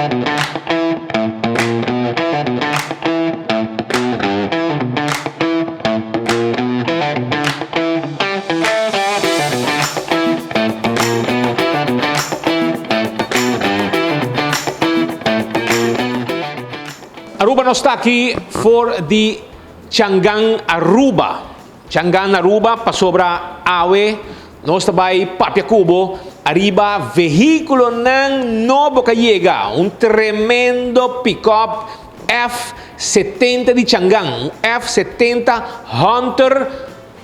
Aruba nos ta aki for di Changan Aruba. Changan Aruba pasobra awe nos ta bai papia ku bo ariba vehíkulonan nobo ka yega. Un tremendo pick-up F-70 di Changan, un F-70 Hunter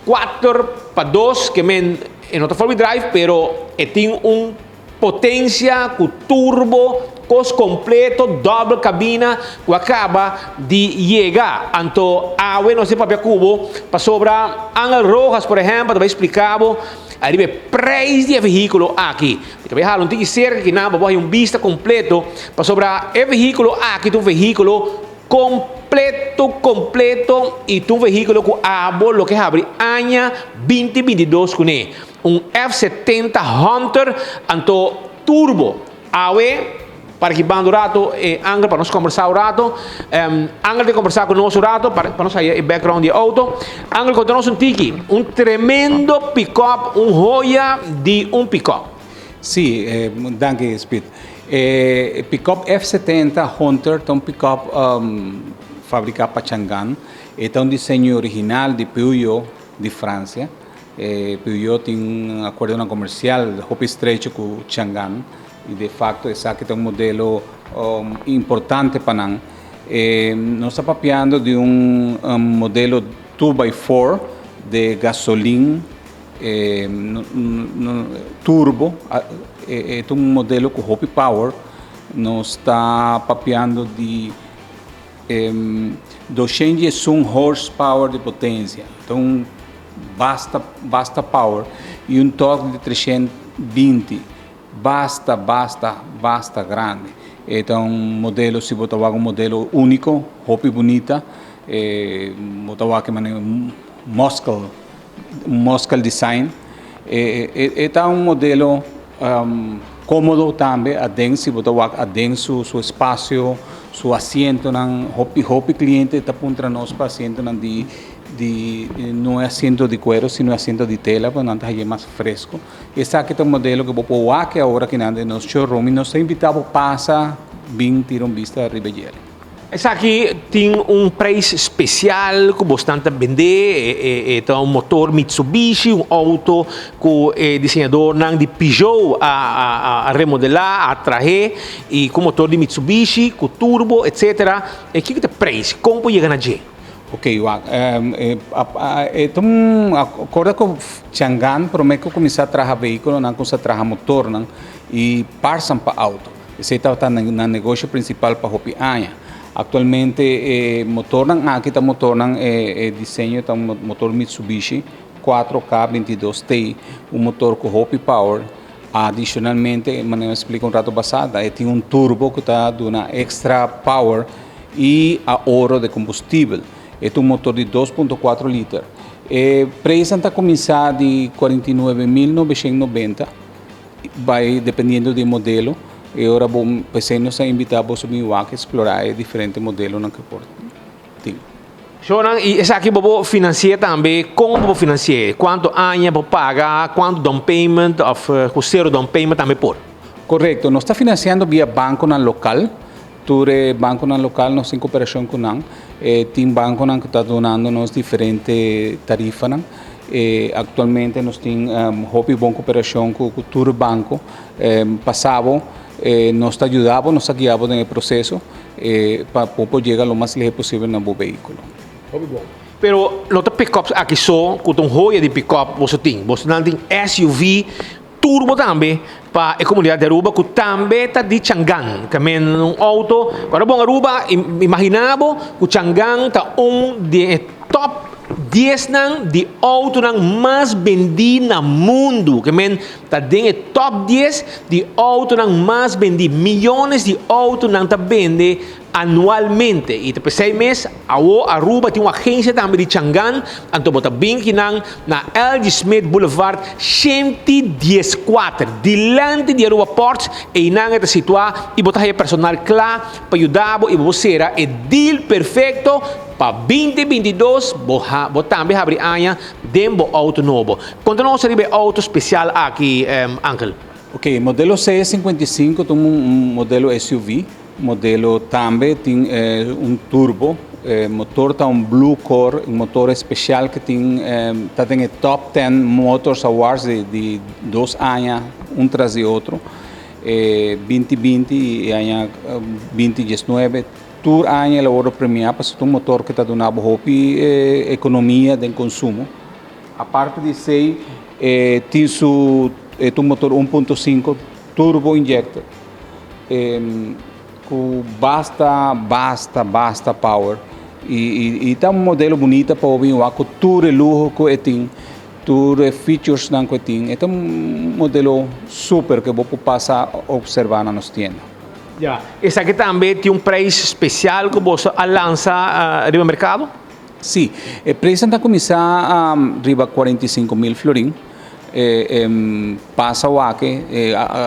kuater pa dos ke men e no ta four wheel drive pero e tin un Potencia cu turbo, cos completo, double cabina cu a caba di yega. Anto awe nos tin papia cu bo pasobra Angel Rojas por ehempel ta bay splica bo ariba e prijs di e vehiculo aki. Mi ta bay hala un tiki cerca kinan pa bo haya un bista completo pasobra e vehiculo aki ta un vehiculo completo completo y ta un vehiculo cu abo lo ke habri aña 2022 cune. Un F-70 Hunter anto turbo. Awe para ki banda un rato e Angel pa nos combersa un rato. Angel ta combersa cu nos un rato pa nos haya e background di e auto. Angel conta nos un tiki, un tremendo pick-up, un hoya di un pick-up. Si, danki Speed. E pick-up F-70 Hunter ta un pick-up fabrica pa Changan. E ta un diseño original di Peugeot di Francia. E Peugeot tin un acuerdonan comercial hopi estrecho cu Changan y de facto esaki ta un modelo importante pa nan. Nos ta papiando di un modelo two by four de gasolin turbo, e ta un modelo cu hopi power. Nos ta papiando di 201 horsepower di potencia, ta un basta basta power y un torque di 320, basta basta basta grandi. E ta un modelo, si bo ta wak un modelo unico, hopi bunita, bo ta wak e manera muscle, muscle design. E ta un modelo Cómodo tambe aden si bo ta wak aden su su espacio, su asientonan. Hopi hopi cliente ta puntra nos pa asientonan di di no e asiento di cuero sino e asiento di tela pasobra nan ta haye mas fresco. Esaki ta un modelo cu bo por wak awor akinan den nos showroom y nos ta invita bo pasa bin tira un bista riba djel. Esaki tin un prijs special cu bosnan ta bende, e ta un motor Mitsubishi, un auto cu e diseñadornan di Peugeot a remodela, a trahe y cu motor di Mitsubishi, cu turbo etc. E kico ta e prijs? Con por yega na dje? Ok, wak, e ta un acorda cu Changan prome cu cuminsa traha vehiculonan, cuminsa traha motornan y parsan pa auto. Esei tabata nan negoshi prinsipal pa hopi aña. Aktualmente e motornan aki ta motornan e diseño ta un motor Mitsubishi 4K 22T, un motor ku hopi power. Adishonalmente, manera mi a splika un rato pasá, e tin un turbo ku ta duna ekstra power i ahorro di kombustibel. E ta un motor di 2.4 liter. E preisnan ta kuminsá di 49.990. Bai dependiendo di e modelo e ora bo p'esei nos ta invita boso bin wak explora e diferente modelonan ke por tin. Shownan y esaki bo por financia tambe, con bo por financia? Cuanto aña bo paga, cuanto down payment of cu cero down payment tambe por? Correcto, nos ta financiando via banconan local, tur e banconan local nos tin cooperacion cu nan, e tin banconan cu ta dunando nos diferente tarifanan. Actualmente nos tin hopi bon cooperacion cu tur banco. Pasa bo, nos ta yuda bo, nos ta guia bo den e proceso pa bo por yega lo mas lihe posibel na bo vehiculo. Hopi bon. Pero no ta pickups aki so cu ta un hoya di pickup boso tin. Boso nan tin SUV turbo tambe pa e comunidad di Aruba cu tambe ta di Changan. Ta men un auto. Ora bon Aruba, imagina bo cu Changan ta un di e top. diesnan di outonan mas bendí na mundu. Ke men ta den e top 10 di outonan mas bendí. Miyones di outonan ta bende anualmente. I ta p'esei mes awo Aruba tin un agensia tambe di Changan, anto bo ta bin kinan na LG Smith Boulevard 114, dilanti di Aruba Ports, einan e ta situá i bo ta haya personal kla pa yuda bo i bo por sera e deal perfekto pa 2022 bo ha bo tambe habri aña den bo outo nobo. Konta nos riba e outo spesial aki, Angel. Ok, modelo C55 ta un modelo SUV. Modelo tambe tin un turbo. E motor ta un Blue Core, un motor especial cu tin ta den e top ten motors awards di di dos aña un tras di otro. E 2020 y e aña 2019 tur aña el a wordo premia pasobra ta un motor cu ta duna bo hopi economia den consumo. Aparte di esey e tin su e ta un motor 1.5 turbo injected. Ku basta basta basta power y y ta un modelo bunita pa bo bin wak ku tur e luho ku e tin tur e features nan ku e tin e ta un modelo super ku bo por pasa observa na nos tienda. Ya, esaki tambe tin un prijs special ku boso a lansa riba merkado? Si, e prijsnan ta kuminsá riba 45,000 florin. E pasa wak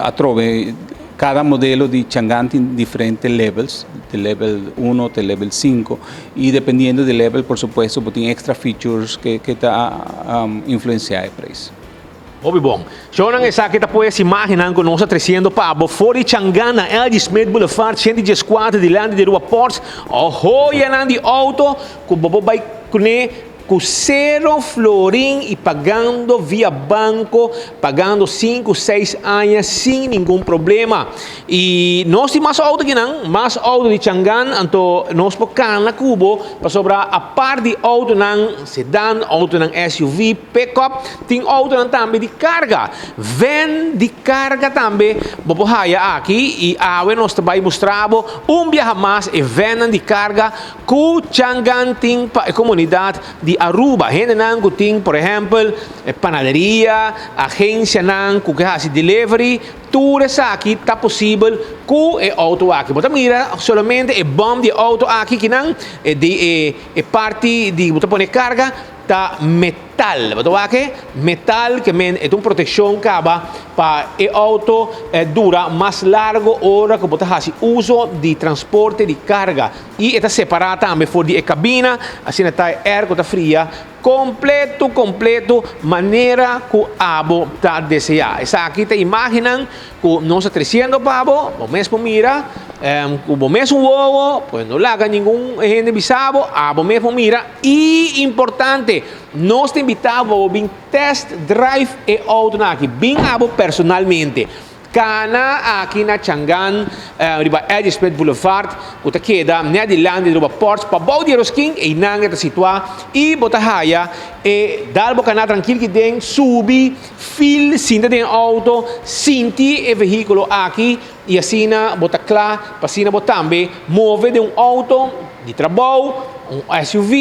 atrobe kada modelo di Changan tin diferente levels, di level uno te level sinku i dependiendo di level por supuesto bo tin extra features ke ta influencia e prijs. Hopi bon. Shownan esaki ta pues imagennan ku nos a tresiendo pa bo for di Changan na LG Smith Boulevard 114 dilanti di Aruba Ports. O hoyanan di auto ku bo por bai kuné Ku sero florin i pagando via banko, pagando sinku, seis aña sin ningun problema. I nos tin mas outo kinan, mas outo di Changan, anto nos por kana ku bo pasobra apart di outonan sedan, outonan SUV, pickup, tin outonan tambe di karga. Van di karga tambe bo por haya aki i awe nos ta bai mustra bo un biaha mas e vannan di karga Ku Changan tin pa e komunidat di Aruba? Hendenan ku tin por ehèmpel panaderia, agensianan ku ke hasi delivery, tur esaki ta posibel ku e outo aki. Bo ta mira solamente e bòm di e outo aki kinan di e parti di bo ta pone karga ta metal. Bo ta wak e metal ke men e ta un protekshon kaba pa e outo dura mas largo ora ku bo ta hasi uso di transporte di karga. I e ta separá tambe for di e kabina, asina ta e airco ta fria kompleto kompleto manera ku abo ta deseá. Esaki ta imágennan ku nos ta tresiendo pa bo, bo mes por mira ku bo mes un wowo, pues no laga ningun hende bisa bo, abo mes por mira. I importante, nos ta invitá bo pa bo bin test drive e outonan aki, bin abo personalmente. Kana aki na Changan riba Eddie Smith Boulevard ku ta keda net dilanti di Aruba Ports pabou di Eroskin, einan e ta situá i bo ta haya e dal bo kana trankil ki den subi fil sinta den e outo sinti e vehíkulo aki i asina bo ta kla pa asina bo tambe move den un outo di trabou, un SUV,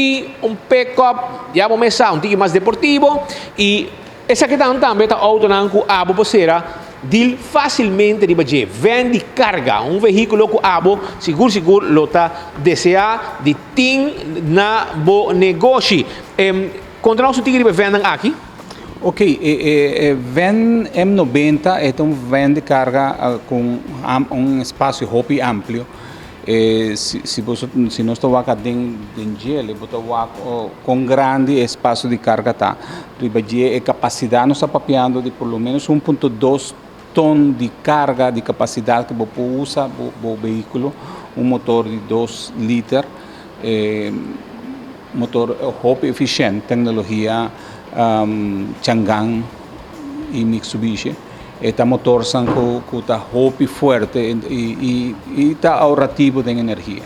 un pickup, ya bo mes sa un tiki mas deportivo i. Esakinan tambe ta outonan ku abo por sera dil fásilmente riba dje. Vèn di karga, un vehíkulo ku abo sigur sigur lo ta deseá di tin na bo negoshi. Konta nos un tiki riba e vènnan aki. Ok, e vèn M90 e ta un vèn di karga ku un espasio hopi amplio. Si bo si nos ta wak aden den djele bo ta wak kon grandi e espacio di carga ta. Riba dje e capacidad nos ta papiando di por lo menos 1.2 ton di carga di capacidad cu bo por usa bo vehiculo, un motor di 2 liter, motor hopi eficient, tecnologia Changan y Mitsubishi. E ta motornan ku ta hopi fuerte i ta ahorrativo den energia.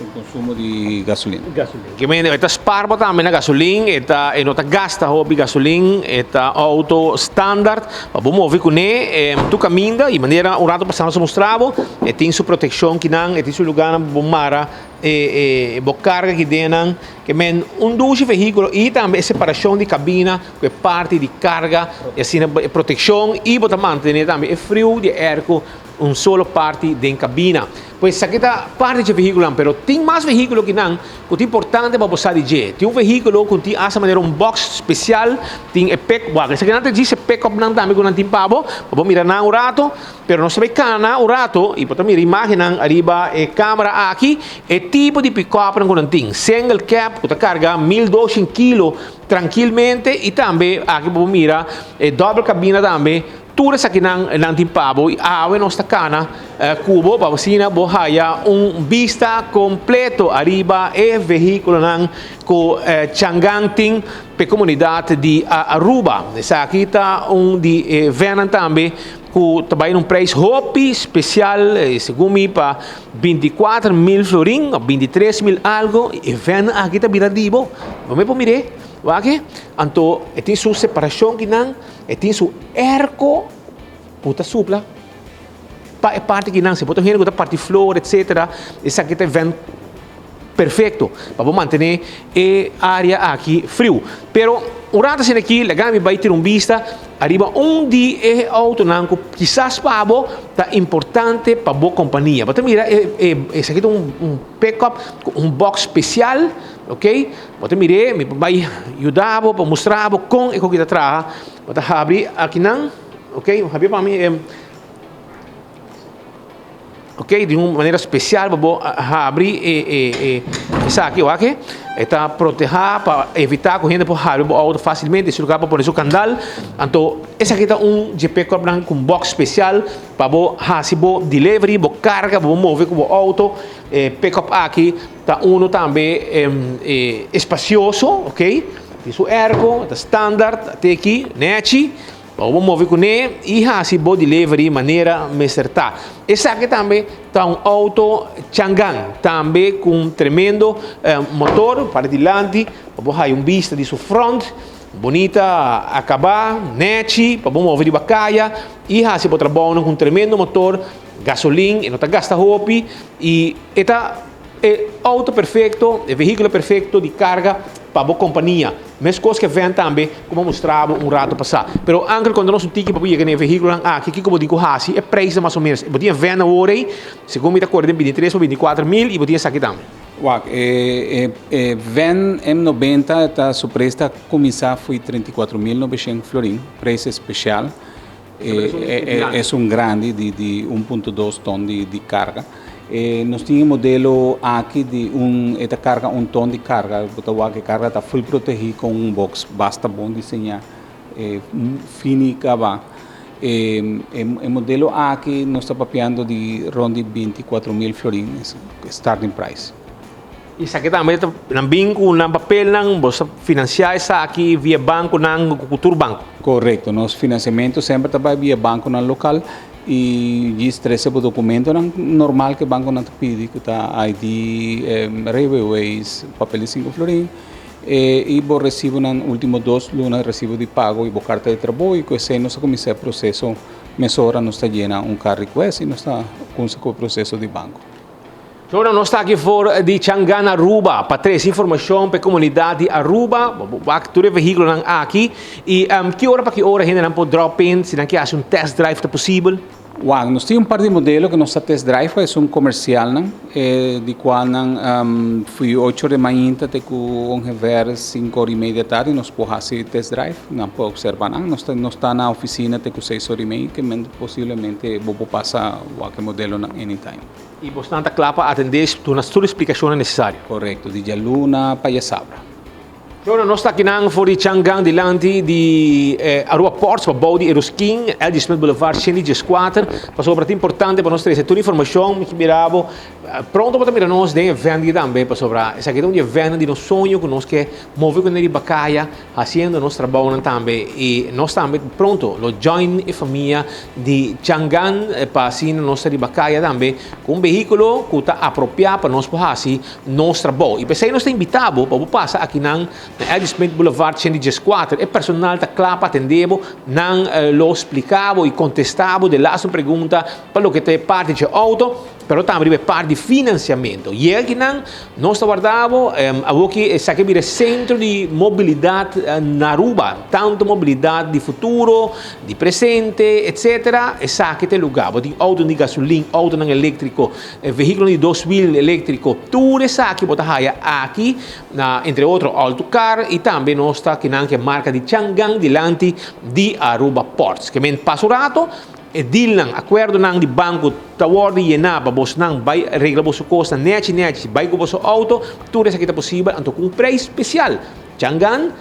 Den konsumo di gasolin. Gasolin. Ke mende e ta spar bo tambe na gasolin, e ta e no ta gasta hopi gasolin, e ta auto standard pa bo move kuné tur kaminda i manera un rato pasá nos a mustra bo e tin su protekshon kinan, e tin su lugánan pa bo mara e bo karga ki den nan. Ke men un dushi vehíkulo i tambe e separashon di kabina ku e parti di karga i asina e protekshon i bo ta mantené tambe e friu di e airco un solo parti den kabina. Pues esaki ta parti dje vehíkulonan, pero tin mas vehíkulo ki nan ku ta importante pa bo sa di dje. Tin un vehíkulo ku tin asta manera un box spesial, tin e pick, wak esaki nan ta djis e pick-up nan tambe ku nan tin pa bo, pa bo mira nan un rato, pero nos ta bai kana un rato i bo ta mira imágennan ariba e kámara aki, e tipo di pick-upnan ku nan tin, single cab ku ta karga 1200 kilo trankilmente i tambe aki bo por mira e dòbel kabina tambe. Tur esakinan nan tin pa bo i awe nos ta kana ku bo pa asina bo haya un bista kompleto ariba e vehíkulonan ku Changan tin p'e komunidat di Aruba. Esaki ta un di e vènnan tambe ku ta bai na un preis hopi spesial, segun mi pa 24 mil florin òf 23 mil algo. E vèn aki ta bira di bo. Bo por mir'é, wak anto e tin su separashon kinan. E tin su airco cu ta supla pa e parti kinan. Si bo ta un hende cu ta parti flor etcetera, esaki ta e vent perfecto pa bo mantene e area aki friu. Pero un rato asina aki laga mi bay tira un bista ariba un di e autonan cu kisas pa bo ta importante pa bo compania. Bo ta mira e esaki ta un pickup cu un box special. Ok, bo ta mir'é, mi por bai yuda bo pa mustra bo kon e koki ta traha. Bo ta habri akinan, ok, habri pa mi e ok, di un manera spesial pa bo habri e e e esaki, wak e. E ta protehá pa evitá ku hende por habri bo outo fásilmente, su lugar pa pone su kandal. Anto esaki ta un dje pickup-nan ku un box spesial pa bo hasi bo delivery, bo karga, bo move ku bo outo. E pickup aki ta uno tambe espacioso, ok? Tin su airco, ta standard, te aki, nechi. Pa bo move kuné i hasi bo delivery manera mester ta. Esaki tambe ta un auto Changan, tambe ku un tremendo motor para dilanti, pa bo haya un bista di su front, bunita akabá, nechi, pa bo move riba kaya i hasi bo trabounan ku un tremendo motor, gasolin, e no ta gasta hopi i e ta e auto perfecto, e vehiculo perfecto di carga pa bo compania. Mescos cu e van tambe cu bo a mustra bo un rato pasa. Pero Angel, conta nos un tiki pa bo yega na e vehiculonan aki, kico bo tin cu haci, e prijsnan mas o menos. Bo tin e van awor ey, segun mi ta acorda den 23 pa 24 mil y bo tin esaki tambe. Wak, e e van M90 ta su prijs ta cuminsa fo'i 34.900 florin, prijs especial. E es un grandi di 1.2 ton di carga. Nos tin e modelo aki di un e ta carga un ton di carga. Bo ta wak e carga ta full protegi con un box basta bon diseña, fini caba. E modelo aki nos ta papiando di rond di 24 mil florin starting price. Esaki tambe ta nan bin ku nan papelnan, bo sa finansiá esaki via bankonan ku tur banko? Korekto, nos finansiamentu semper ta bai via bankonan lokal i djis trese bo dokumentonan normal ku e bankonan ta pidi ku ta ID, rijbewijs, papel di sinku florin i bo resibonan ultimo dos luna resibo di pago i bo karta di trabou i ku esei nos ta kuminsá e proseso mesora nos ta yena un car request i nos ta kumsa ku e proseso di banko. Ora nos ta aki for di Changan Aruba pa trese informacion pa e comunidad di Aruba. Bo wak tur e vehiculonan aki y ki ora pa ki ora hendenan por drop in si nan ke haci un test drive ta posibel? Wak, nos tin un par di modelo ku nos ta test drive, esun komersialnan, di kualnan fui 8 or di mainta te ku ongeveer 5 or y media tardi nos por hasi test drive, nan por observa nan. Nos ta na ofisina te ku 6 or y media, ke men posiblemente bo por pasa wak e modelonan anytime. I bosnan ta kla pa atendé, duna tur e splikashonnan nesesario. Korekto, di djaluna pa djasabra. Bueno, nos ta akinan for di Changan dilanti di Aruba Ports pa bou di Eroskin, LG Smith Boulevard 114, pasobra ta importante pa nos trece tur informacion. Mi mira bo pronto bo ta mira nos den e vent aki tambe, pasobra esaki ta un di e ventnan di nos soño cu nos ke move cu riba caya haciendo nos trabounan tambe, y nos tambe pronto lo join e famia di Changan pa asina nos ta riba caya tambe cu un vehiculo cu ta apropia pa nos por haci nos trabou. I p'esei nos ta invitá bo pa bo pasa akinan na Eddie Smith Boulevard 114. E personal ta kla pa atendé bo. Nan lo spliká bo i kontestá bo de laatste pregunta pa loke ta e parti dje outo, pero tambe riba e parti di finansiamentu. Yega akinan, nos ta warda bo. Awoki esaki a bira e sentro di mobilidat na Aruba. Tantu mobilidat di futuro, di presente, etsetera. Esaki ta e lugá. Bo tin outonan di gasolin, outonan eléktriko. E vehículo di dos wiel eléctrico, tur esaki bo ta haya aki na entre otro Alto Car y tambe nos ta kinan ke marca di Changan dilanti di Aruba Ports. Ke men pasa un rato e dealnan, acuerdonan di banco ta wordo yena pa bosnan bay regla boso cosnan nechi nechi bay cu boso auto, tur esaki ta posibel anto cu un prijs special. Changan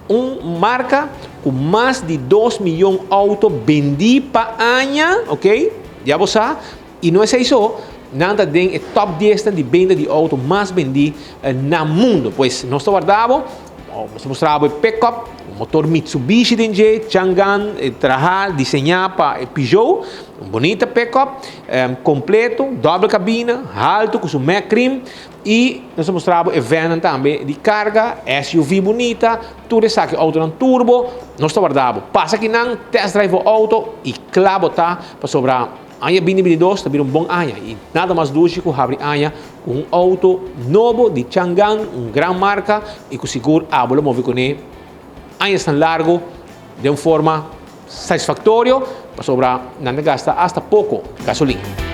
un marca cu mas di dos miyon auto bendi pa aña, ok, ya bo sa. I no esei so, nan ta den e top diesnan di benta di outo mas bendí na mundu. Pues nos ta warda bo, nos ta mustra bo e pickup, motor Mitsubishi den dje, Changan, traha, diseñá pa e Peugeot, un bunita pickup, kompleto, dòbel kabina, haltu ku su Mac Cream, i nos ta mustra bo e vannan tambe di karga, SUV bunita, tur esaki outonan turbo, nos ta warda bo. Pasa akinan, test drive bo outo i kla bo ta pasobra. Aña 2022 ta bira un bon aña y nada mas dushi cu habri aña cu un auto nobo di Changan, un gran marca y cu sigur abo lo move cune añasnan largo den un forma satisfactorio pasobra nan ta gasta hasta poco gasolin.